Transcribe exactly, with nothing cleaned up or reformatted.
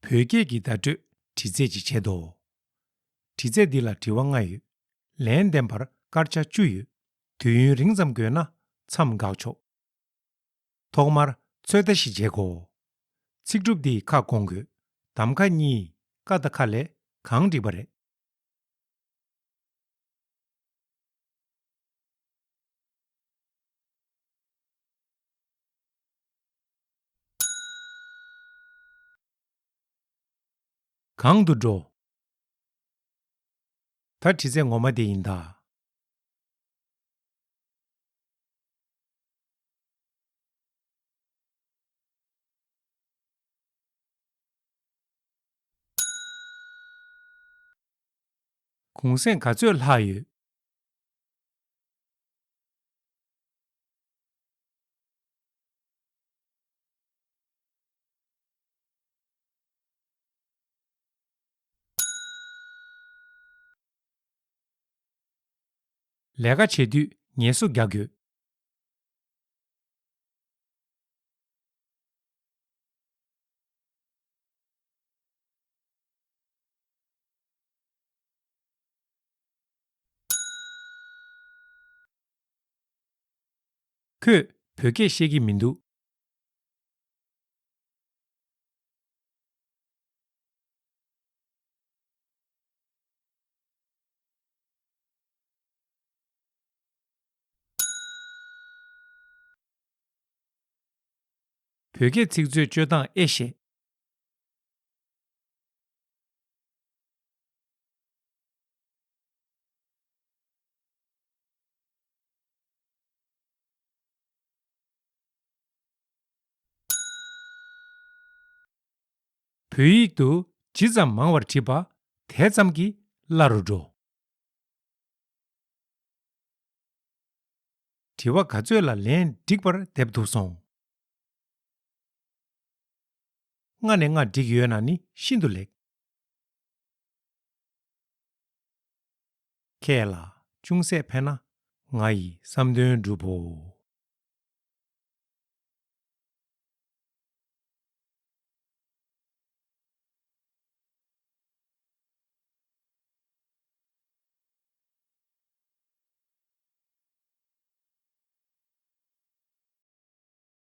བོད་སྐད་ཀྱི་བརྡ་སྤྲོད་འདྲི་རྩད་ཅིག་བྱེད་དོ། འདྲི་རྩད་འདི་ལ་དྲི་བ་ལྔ་ཡོད། ལན་འདེབས་པར་སྐར་ཆ་བཅུ་ཡོད། དུས་ཡུན་རིང་ཙམ་དགོས་ན་མཚམས་འགག་ཆོག། ཐོག་མར་ཚོད་ལྟ་ཞིག་བྱེད་དགོས། ཚིག་གྲུབ་འདིའི་ཁ་སྐོང་དགོས། གདམ་ཁ་གཉིས། ཀ་དང་ཁ་ལས་གང་འགྲིག་པ་རེད། གང་དུ་འགྲོ། ད་འདྲི་རྩད་ངོ་མ་དེ་ཡིན་ད། གུང་སེང་ག་ཚོད་ལྷག་ཡོད། ལས་ཀ་བྱེད་དུས་ངལ་གསོ་རྒྱག་དགོས། ཁོས་བོད་སྐད་ཤེས་ཀྱི་མི་འདུག། བོད་སྐད་ཚིག་མཛོད་སྤྱོད་སྟངས་ཨེ་ཤེས། བོད་ཡིག་ཏུ་ཇི་ཙམ་མང་བར་བྲིས་པ་དེ་ཙམ་གྱིས་སླ་རུ་འགྲོ། དྲི་བ་ག་ཚོད་ལ་ལན་འགྲིག་པར་འདེབས་ཐུབ་སོང་། ལྔ་ནས་ལྔ་འགྲིག་ཡོད་ན་ནི་ཤིན་ཏུ་ལེགས། ཁྱེད་ལ་ཅུང་ཟད་ཕན་ན་ང་ཡི་བསམ་དོན་འགྲུབ་བོ།